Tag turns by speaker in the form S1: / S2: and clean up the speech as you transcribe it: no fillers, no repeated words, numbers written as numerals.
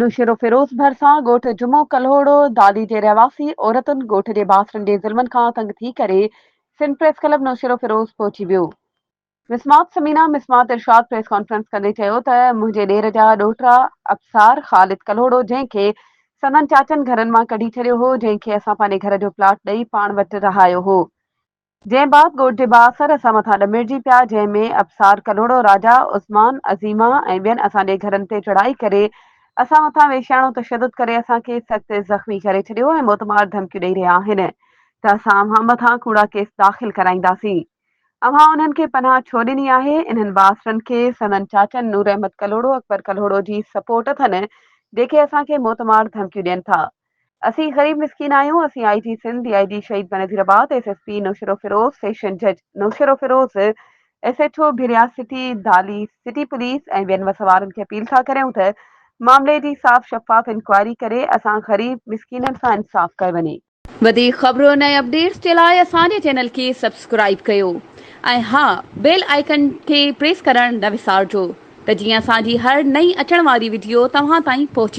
S1: نوشهروفيروز ڀرسان ڳوٺ جمعو ڪلهوڙو دادي جي رهواسي عورتن ڳوٺ جي بااثرن جي ظلمن کان تنگ ٿي ڪري سنڌ پريس ڪلب نوشهروفيروز پهچي ويو. مسمات ثمينه مسمات ارشاد پريس ڪانفرنس ڪندي چيو ته منهنجي ڏير جا ڏوهٽا ابصار خالد ڪلهوڙو جنهن کي سندن چاچن گهرن مان ڪڍي ڇڏيو هو جنهن کي اسان پنهنجي گهر جو پلاٽ ڏئي پاڻ وٽ رهايو هو جنهن بعد ڳوٺ جي بااثر اسان مٿان ڏمرجي پيا، جنهن ۾ ابصار ڪلهوڙو، راجا عثمان، عظيمه ۽ ٻين اسان جي گهرن تي چڙهائي ڪري اسان مٿان وحشياڻو تشدد ڪري اسان کي سخت زخمي ڪري ڇڏيو ۽ موتمار ڌمڪيون ڏئي رهيا آهن ته اسان اوهان مٿان ڪوڙا ڪيس داخل ڪرائينداسين. اوهان انهن کي پناهه ڇو ڏني آهي؟ انهن بااثرن کي سندن چاچن نور احمد ڪلهوڙو، اڪبر ڪلهوڙو جي سپورٽ اٿن، جيڪي اسان کي موتمار ڌمڪيون ڏين ٿا. اسين غريب مسڪين آهيون، اسين I G Sindh, D I G Shaheed Benazirabad, S S P Naushahro Feroze, session جج Naushahro Feroze, S H O Bhiria city, Dali city police ۽ ٻين وس وارن کي اپيل ٿا ڪريون ته معاملي جي صاف شفاف انڪوائري ڪري اسان غريب مسڪينن سان انصاف ڪيو وڃي.
S2: وڌيڪ خبرن ۽ اپڊيٽس جي لاء اسان جي چينل کي سبسڪرائيب ڪيو ۽ ها بيل آئيڪن کي پريس ڪرڻ نه وسارجو ته جيئن اسان جي هر نئين اچڻ واري وڊيو توهان تائين پهچي.